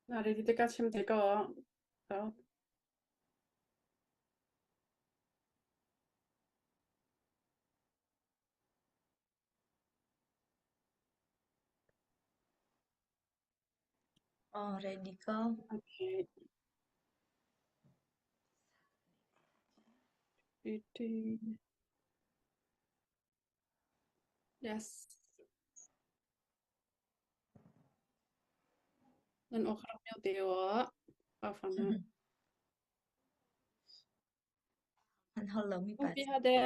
Na ready te ka chim te ko. So. Oh, ready ko. Okay. Ready. Yes. Nan aw kharap meo te o. Pa fan ha. An hol lo mi pa. Pi ha de.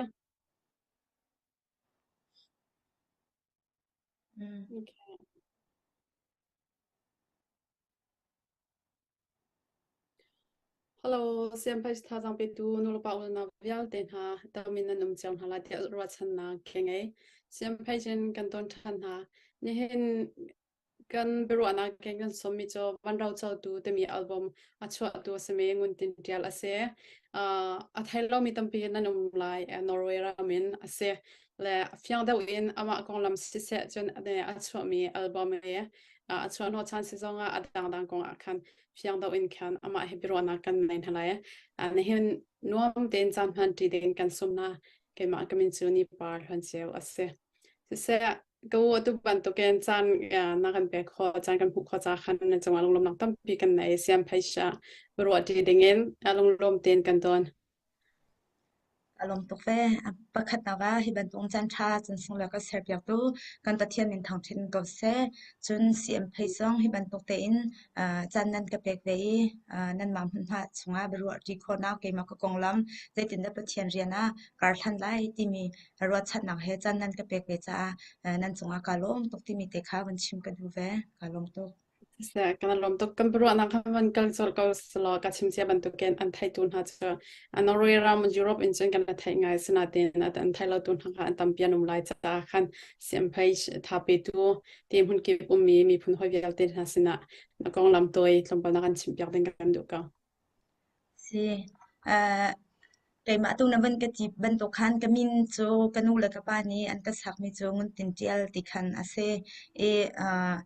Mm. Okay. Hello, siamphai thazaang petu nulepa unau vialte hna tamin nan um cio hna lai tiah ruahchannak ka ngei. Siamphai cun kan ton ṭhan hna. Nihin kan biaruahnak ke kan sawmmi cu Van Ro Cotu timi album a chuahtu a simi Ngun Tin Ṭial a si. Uh, a thei lomi tampi nan um lai Norway ram in a si. Le fiang deuh in amah konglam siseh cun a chuahmi album i a chuah hnawhchan si zongah a dangdang kong ah khan fiang deuh in khan amah he biaruahnak kan nei hna lai. Nihin nuam tein caan hman ṭi ding kan sum hna. Keimah ka min cu Ni Par Hluan Ceu a si. Siseh, ka u atu bantukin caan na kan pek khawh, caan kan hmuh khawh ca khan na cungah lunglawmnak tampi kan nei. Siam phaisa biaruah ṭi dingin lunglawm tein kan ton. Ka lawm tuk ve. Pakhatnak ah hi bantuk caan ṭha caan sunglawi a kan serpiaktu kan Pathian min thangṭhat in ko seh. Cun CM Phei zong hi bantuk tein caan nan ka pek ve i nanmah hmunhma chungah biaruahṭi khawhnak keimah ka konglam zeitindah Pathian rian ah kar hlan lai timi ruahchannak he caan nan ka pek ve caah nan cungah kaa lawm tuk timi te kha vun chim ka duh ve. Kaa lawm tuk. Siseh, kan lawm tuk. Kan biaruahnak kha van kal colh ko selaw ka chim cia bantukin an theitu hna cu Norway ram Europe in cun kan theih ngai sinain an thei lotu hna kha an tampi an um lai caah khan siamphei tha petu ti hmun kip ummi miphun hawi vialte hna sinah na konglam tawi tlawmpal na kan chimpiak ding kan duh ko. Si. Uh, keimah tu na van ka ti bantuk khan ka min cu ka nu le ka pa nih an ka sakmi cu Ngun Tin Ṭial ti khan a si. I uh,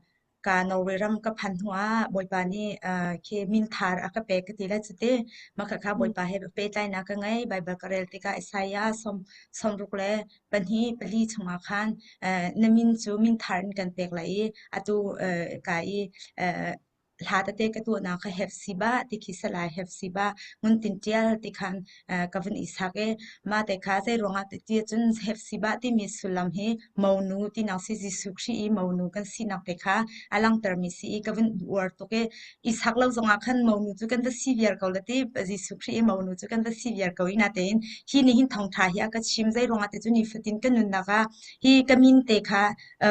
ka Norway ram ka phan hnu ah Bawipa nih uh, khi min thar a ka pek ka ti lai cu ti. Mah khakha Bawipa he pehtlainak ka ngei. Baibal ka rel tikah Isaiah som 64 4 chungah khan uh, na min cu min thar in kan pek lai i atu uh, ka i uh, hla tete ka tuahnak kha Hefzibah ti khi si lai. Hefzibah nguntin ṭial ti khan ka vun i sak i mah te kha zei ruangah ti ahcun Hefzibah timi sullam hi monu tinak si Jesuh Khrih i monu kan sinak te kha a langhtermi si i ka vun uar tuk i i sak lo zongah khan monu cu kan va si viar ko la ti Jesuh Khrih i monu cu kan va si viar ko i natein hi nih hin thawngṭha hi a ka chim zei ruangah ti cu nifatin ka nunnak ah hi ka min te kha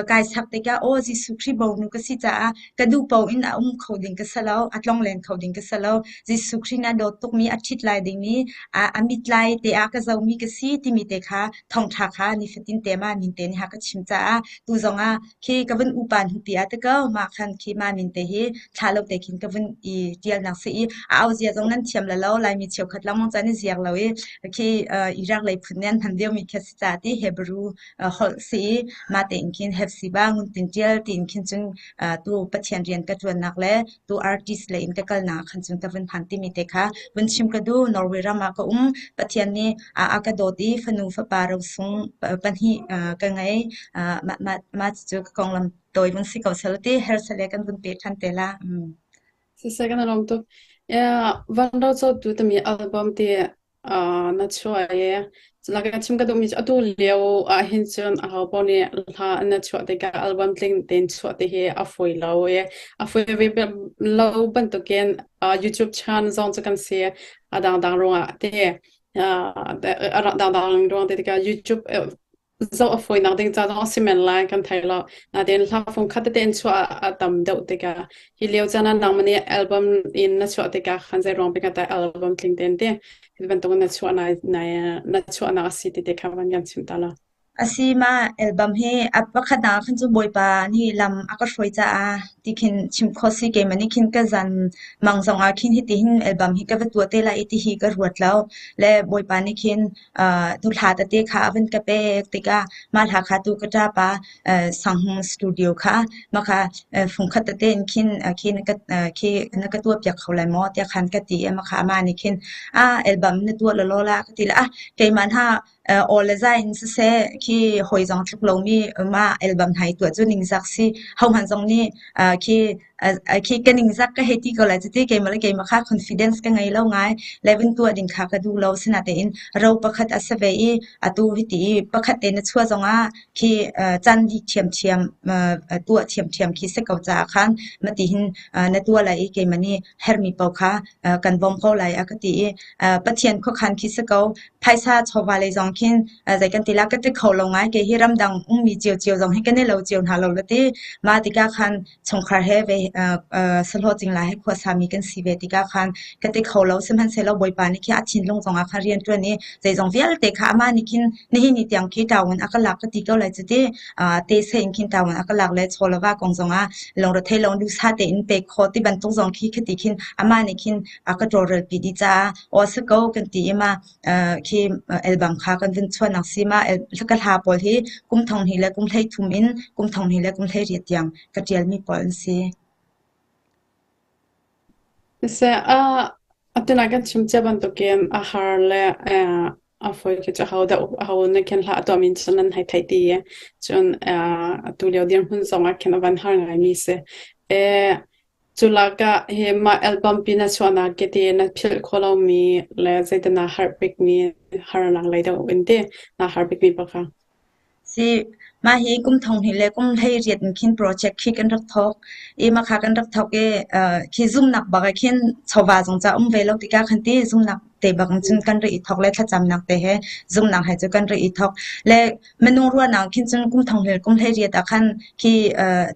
kai sak tikah aw Jesuh Khrih bonu ka si caah ka duh paoh in a um kho ding ka si lo, a tlongleng kho ding ka si lo. Jesuh Khrih nih a dawt tukmi, a ṭhit lai dingmi, a mit lai te ah ka zomi ka si timi te kha thawngṭha kha nifatin te mah min te nih a ka chim caah tu zongah khi ka vun upa hnupi ah ti ko mah khan khi mah min te hi thla lo te khin ka vun i ṭialnak si i a au zia zong nan thiam la lo Laimi cheukhat lengmang caan i ziak lo i khi Iraq lei phun nih an hman deuhmi khi a si caah ti Hebrew holh si i mah tein khin Hefzibah nguntin ṭial tiin khin cun tu Pathian rian ka ṭuannak le tu artist lei in ka kalnak ah khan cun ka vun phan timi te kha vun chim ka duh. Norway ram ah ka um. Pathian nih a ka dawt i fanu fapa rosung pahnih ka ngei. Mah mah mah cucu ka konglam tawi vun si ko seh ti hersale kan vun pe ṭhan te la. Siseh kan i lawm tuk. Yeah, Van Ro Cawtu timi album ti na chuah i lak in chim ka duhmi cu atu lio ah hin cun aho paoh nih hla na chuah tikah album tling tein chuah ti hi a fawi lo i a fawi ve lo bantukin YouTube chan zong cu kan si a dangdang ruangah te a dangdang ruang te tikah YouTube zoh a fawinak ding ca zong a si men lai kan thei lo. Nain hla fung khat tete in chuah a tam deuh tikah hi lio caan ah nangmah nih album in na chuah tikah khan zei ruang bik ah album tling tein ti hi bantuk na chuah na na chuahnak a si ti te kha van kan chim ta la. A si mah album hi a pakhatnak ah khan cu Bawipa nih lam a ka hruai caah ti khin chim khawh si. Keimah nih khin ka zan mang zongah khin hiti hin album hi ka va tuah te lai i ti hi ka ruat lo. Le Bawipa nih khin tu hla tete kha a van ka pek tikah mah hla kha tu ka ṭapa Sanghung studio kha mah kha fungkhat tete in khin khi na ka khi na ka tuahpiak kho lai maw tiah khan ka ti i mah kha amah nih khin ah album na tuah lawlaw la ka ti le ah keimah hna aw le zai in siseh khi hawi zong tluk lomi mah album hna i tuah cu ningzak si hohmanh zong nih khi khi ka ningzak ka hei ti ko lai cuti keimah le keimah kha confidence ka ngei lo ngai le vun tuah ding kha ka duh lo sinatein ro pakhat a si ve i atu hiti i pakhat te na chuah zongah khi caan dih ṭhiamṭhiam tuah ṭhiamṭhiam khi si ko caah khan mati hin na tuah lai i keimah nih herhmi paoh kha kan bawm ko lai a ka ti i Pathian khuakhan khi si ko phaisa chawva lei zong khin zei kan ti la ka ti kho lo ngai kei hi ramdang ummi ciocio zong hi kan i lo cio hna lo la ti mah tikah khan chungkhar he ve sahlawh cingla he khuasami kan si ve tikah khan ka ti kho lo sihmanhsehlaw Bawipa nih khi a thinlung zongah khan rian ṭuan i zeizong vialte kha amah nih khin nihin ni tiang khi ṭaun a ka lak ka ti ko lai cu ti te se in khin ṭaun a ka lak le chaw le va kong zongah lungrethei lo duhsah tein pek khawh ti bantuk zong khi khati khin amah nih khin a ka tawlrelpi dih caah aw si ko kan ti i ma khi album kha kan vun chuahnak si ma ka hla pawl hi kum thong hnih le kum 13 in kum thong hnih le kum 18 tiang ka ṭialmi pawl an si. Siseh, atu kan chim cia bantukin a har le a fawi khi cu aho dah aho na khin hlah a tuahmi cun nan hei theih ti i cun atu lio dirhmun zongah khin a van har ngaimi si. Cu lakah hi mah album pi na chuahnak ke ti na philh khawh lomi le zeidah naa harh bikmi harnak lei deuh in ti naa harh bikmi bak kha. Si, mah hi kum thong hnih le kum 18 in khin project khi kan rak thawk i mah kha kan rak thawk i khi zumnak bak ah khin chawva zong ca um ve lo tikah khan ti zumnak te bak in cun kan rak i thawk le thlacamnak te he zumnak he cu kan rak i thawk le minung ruahnak khin cun kum thong hnih le kum 18 ah khan khi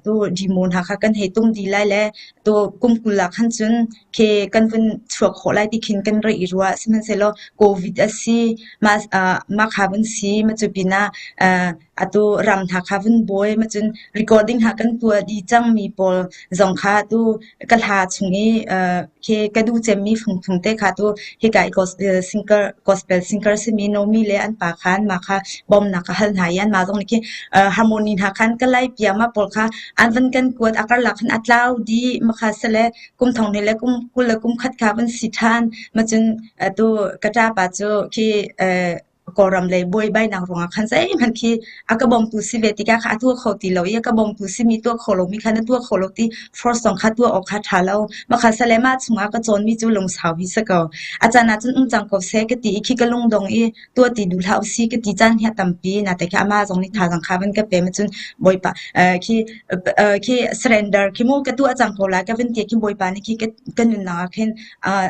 tu demo hna kha kan hei tum dih lai le tu kum 20 ah khan cun khi kan vun chuak khawh lai ti khin kan rak i ruah. Sihmanhsehlaw COVID a si, mah mah kha vun si, mah cu pinah atu ram hna kha vun buai, mah cun recording hna kan tuah dih cangmi pawl zong kha atu ka hla chung i khi ka duh cemmi fungthung te kha tu hika i singer gospel singer simi Nomi le an pa khan mah kha bawmnak ka hal hna i anmah zong nih khi harmony hna khan ka lai pia mah pawl kha an van kan kuat a karlak khan a tlau dih mah kha sile kum thong hnih le kum 20 le kum khat kha van si ṭhan. Mah cun atu ka ṭapa cu khi Kawlram lei buaibainak ruangah khan zeihmanh khi a ka bawmtu si ve tikah kha a tuah kho ti lo i a ka bawmtu simi tuah kho lomi kha na tuah kho lo ti force zong kha tuah awk kha ṭha lo. Mah kha sale mah chungah ka cawnmi cu lungsau hi si ko. A caan ah cun um cang ko seh ka ti i khi ka lungdong i tuah ti duh hlah usih ka ti caan hi a tampi. Nate khi amah zong nih thazaang kha van ka pe ma cun Bawipa khi khi surrender khi mu ka tuah cang ko lai ka van ti khi Bawipa nih khi ka nunnak ah khin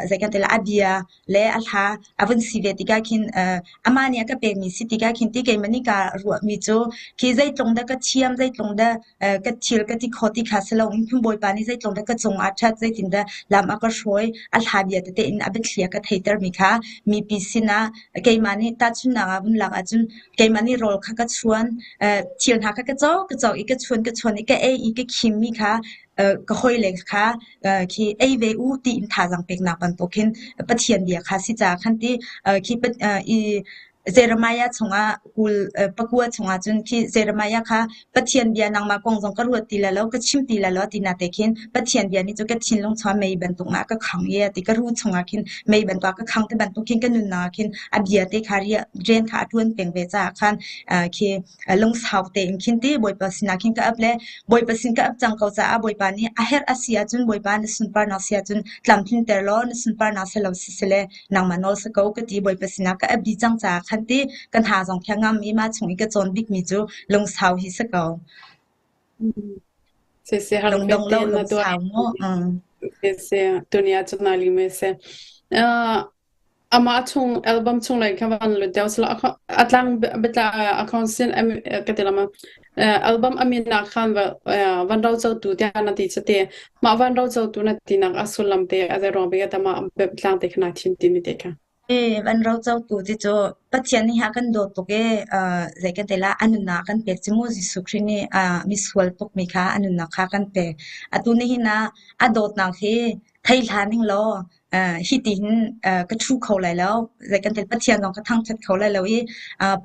zei kan ti lai a bia le a hla a vun si ve tikah khin amah nih a ka pekmi si tikah khin ti keimah nih ka ruahmi cu khi zeitlung dah ka thiam zeitlung dah ka thil ka ti kho ti kha si loin Bawipa nih zeitlung dah ka cung ah ṭhat zeitin dah lam a ka hruai a hla bia tete in a biathli a ka theitermi kha mipi sinah keimah nih tahchunhnak ah vun lak ahcun keimah nih rawl kha ka chuan thil hna kha ka cawk ka cawk i ka chuan ka chuan i ka ei i ka khimmi kha ka hawile kha khi ei ve u tiin thazaang peknak bantuk khin Pathian bia kha si caah khan ti khi i Jeremiah chungah 29 chungah cun khi Jeremiah kha Pathian bia nangmah kong zong ka ruat ti lai lo ka chim ti lai lo ti na te khin Pathian bia nih cu ka thinlung chungah mei bantuk ah ka khang i ti ka ru chungah khin mei bantuk ah ka khang te bantuk khin ka nunnak ah khin a bia te kha rian kha a ṭuan peng ve caah khan khi lungsau tein khin ti Bawipa sinah khin ka ap le Bawipa sin ka ap cang ko caah Bawipa nih a herh a si ahcun Bawipa na sunparnak si ahcun tlamtlinter law na sunparnak si lo sisile nangmah nawl si ko ka ti Bawipa sinah ka ap dih cang caah khan ti ka hna zong khi a ngam i mah chung i ka cawn bikmi cu lungsau hi si ko. Siseh har Lungdong lo te na tuah lungsau mu. Siseh dunia cu na li me se. Amah chung album chung lei kha van lut deuh sila a tlang biatla a council ka ti lama album a min ah khan van ro cotu tiah na ti chate mah van ro cotu na ti nak a sullam te a zei ruang bik ah mah tlang te kha na thim ti mi te kha. Van ro cotu ti cu Pathian nih a kan dawt tuk i zei kan ti lai a nunnak a kan pek cu mu Jesuh Khrih nih misual tukmi kha a nunnak kha a kan pek. Atu nihin ah a dawtnak hi thei hlah ning law hitihin ka ṭhu kho lai lo. Zei kan ti Pathian zong ka thangṭhat kho lai lo i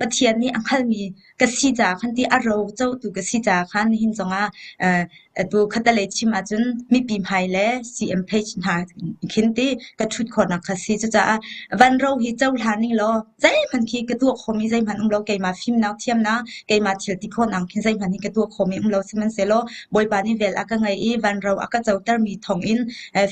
Pathian nih a hngalhmi ka si caah khan ti a ro cotu ka si caah khan nihin zongah atu khatalei chim ahcun mipi hmai le CM page hna khin ti ka ṭhut khawhnak kha si. Cucaah vanro hi cohlan ning law zeihmanh khi ka tuah khawhmi zeihmanh um lo keimah fimnak thiamnak keimah thil ti khawhnak khin zeihmanh hi ka tuah khawhmi um lo sihmanhsehlaw Bawipa nih vel a ka ngei i vanro a ka cotermi thawngin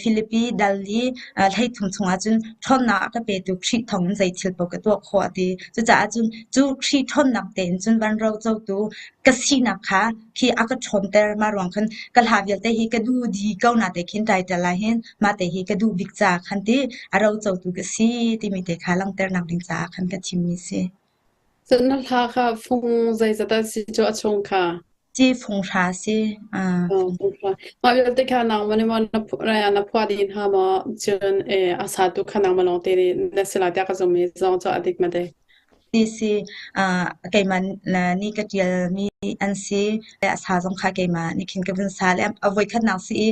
Filipi dal li 13 chungah cun ṭhawnnak a ka petu Khrih thawngin zei thil paoh ka tuah khawh a ti. Cucaah cun cu Khrih ṭhawnnak tein cun vanro cotu ka sinak kha khi a ka ṭhawnter. Mah ruang khan ka hla vialte hi ka duh dih ko na te khin title ah hin mah te hi ka duh bik caah khan ti a ro cotu ka si timi te kha langhternak ding caah khan ka thimmi si. Cun na hla kha fung zeizat dah si cu a chung kha? Ci fung hra si. Fung hra. Mah vialte kha nangmah nih maw na phuah dih hna maw? Cun a satu kha nangmah lawng te nih na si lai tiah ka zumh i zong cu a dik ma dek? Si keimah nih ka ṭialmi an si. A sa zong kha keimah nih khin ka vun sa le a voikhatnak si i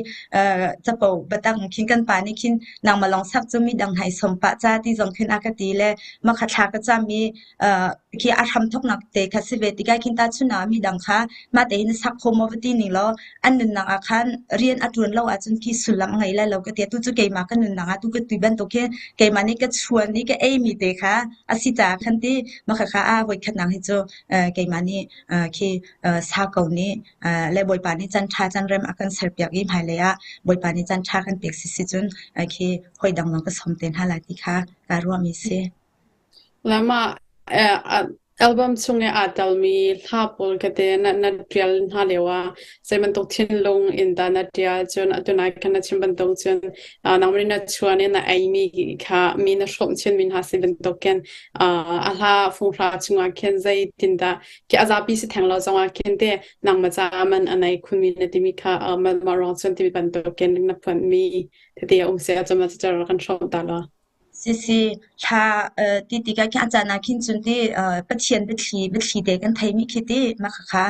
capo biatak khin kan pa nih khin nangmah lawng sak cu midang hna i sawm pah ca ti zong khin a ka ti le mah kha thla ka cam i khi a hramthawknak te kha si ve tikah khin tahchun ah midang kha mah tein sak kho maw va ti ning law an nunnak ah khan rian a ṭuan lo ahcun khi sullam a ngei lai lo ka ti. Tu cu keimah ka nunnak ah tu ka tui bantuk hin keimah nih ka chuan i ka eimi te kha a si caah khan ti mah khakha ah voikhatnak hi cu keimah nih khi sa ko nih le Bawipa nih caan ṭha caan rem a kan serpiak i hmailei ah Bawipa nih caan ṭha kan pek si si cun khi hawi dang zong ka sawm te hna lai ti kha kaa ruahmi si. Le mah album chung i aa telmi hla pawl kate na na ṭial hna lio ah zei bantuk thinlung in dah na ṭial cun atu nai khan na chim bantuk cun nangmah nih na chuan i na eimi kha mi na hrawmh chinmi hna si bantukin a hla funghra chungah khin zeitindah khi a zapi si theng lo zongah khin te nangmah caah man a nei khunmi na timi kha mah ruang cun timi bantukin na phuanmi tete a um si ahcun mah cu kan hrawmh ta law. Sisi, thla ti tikah khin a caan ah khin cun ti Pathian biathli biathli te kan theimi khi ti mah khakha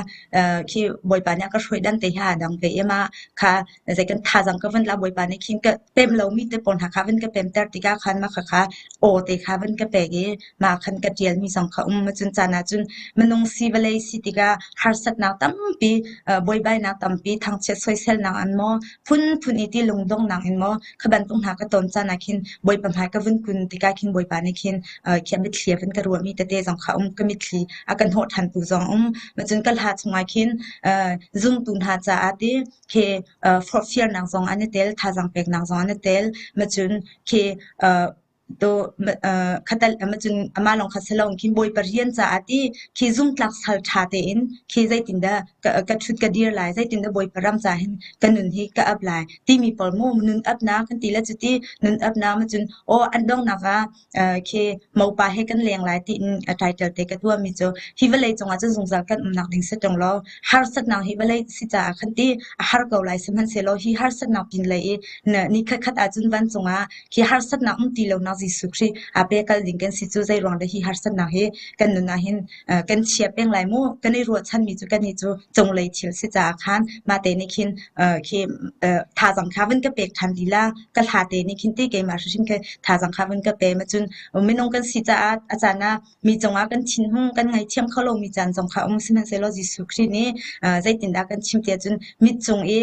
khi Bawipa nih a ka hruai dan te hi aa dang ve i mah kha zei kan thazaang ka van la Bawipa nih khin ka pem lomi te pawl hna kha van ka pemter tikah khan mah khakha aw te kha van ka pek i mah khan ka ṭialmi zong kha um. Cun caan ah cun minung si vawlei si tikah harsatnak tampi buaibainak tampi thangchiat soiselnak an maw phunphun i ti lungdonghnak in maw kha bantuk hna ka ton caan ah khin Bawipa hmai ka vun kun tikah khin Bawipa nih khin khi a mitthli a vun ka ruahmi tete zong kha um ka mitthli a ka hnawh ṭhantu zong um cun ka hla chungah khin zumtu hna caah ti khi forhfialnak zong an i tel thazaang peknak zong an i tel macun khi to khatal macun amah lawng kha si loin khin Bawipa rian caah ti khi zumtlak sal ṭha tein khi zeitindah ka ka ṭhut ka dir lai zeitindah Bawipa ram ca hin ka nun hi ka ap lai timi pawl mu nun apnak kan ti le cuti nun apnak macun aw an donghnak ah khi mopa he kan leng lai tiin a title te ka tuahmi cu hi vawlei cungah cun zungzal kan umnak ding si ṭung lo harsatnak hi vawlei si caah khan ti a har ko lai sihmanhsehlaw hi harsatnak pin lei i ni khatkhat ahcun vancung ah Khi harsatnak um ti lonak Jesuh Khrih aa pekal ding kan si cu zei ruang dah hi harsatnak hi kan nun ah hin kan chia peng lai mu kan i ruahchanmi cu kan hi cu cunglei thil si caah khan mah te nih khin khi thazaang kha van ka pek ṭhan lila ka hla te nih khin ti keimah hrimhrim khi thazaang kha van ka pe ma cun minung kan si caah a caan ah mi cungah kan thinhung kan ngaithiam kho lomi caan zong kha um sihmanhsehlaw Jesuh Khrih nih zeitindah kan chim tiah cun mit cung i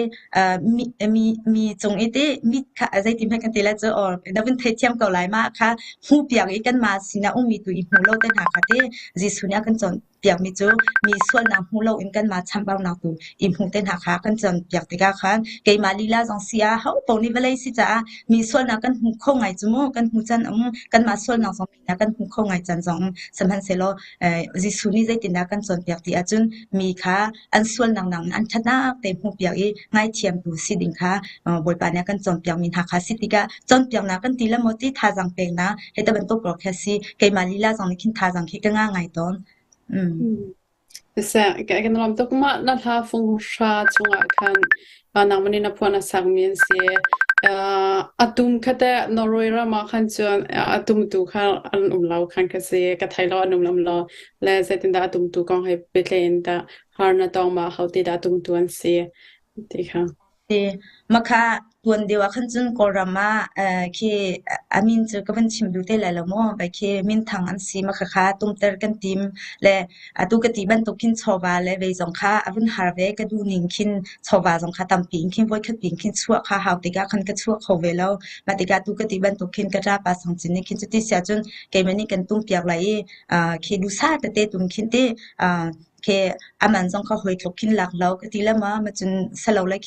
mi mi mi cung i ti mit kha zeitin hmanh kan ti lai cu or na vun theithiam ko lai mah kha hmuhpiak i kanmah sinah ummi tu i hmu lo te hna kha ti Jesuh nih a kan cawnpiakmi cu mi sualnak hmu loin kanmah chambaunak tu i hmu te hna kha kan cawnpiak tikah khan keimah lila zong si ah ho paoh nih vawlei si caah mi sualnak kan hmu kho ngai cu mu kan hmu can um kanmah sualnak zong kan hmu kho ngai caan zong sihmanhsehlaw Jesuh nih zeitindah kan cawnpiak ti ahcun mi kha an sualnak nang an ṭhatnak te hmuhpiak i ngaithiamtu si ding kha Bawipa nih a kan cawnpiakmi hna kha si tikah cawnpiaknak kan ti le maw ti thazaang peknak hei ti bantuk pawl khi a si. Keimah lila zong nih khin thazaang khi ka ngah ngai tawn. Siseh, kan lawm tuk. Mah na hla fung hra chungah khan nangmah nih na phuan a sakmi an si. A tum kha teh Norway ram ah khan cun a tumtu kha an um lo khan ka si. Ka thei lo an um lo lo le zeitindah a tumtu kong he pehtlai in dah har na tong ma ho te dah a tumtu an si ti kha. Si. Makha tuan deuh ah khan cun Kawlram ah khi a min cu ka van chim duh te lai lo maw? Vai khi minthang an si makha kha tumter kan tim le atu ka ti bantuk khin chawva le vei zong kha a vun har ve ka duh ning khin chawva zong kha tampi in khin voikhat pin khin chuah kha hau tikah khan ka chuah kho ve lo. Mah tikah tu ka ti bantuk khin ka ṭapa sang cin nih khin cuti siah cun keimah nih kan tum piak lai i khi dusa tete tum khin ti khi aman zong kha hoi tluk khin lak lo ka ti le ma ma cun salo le.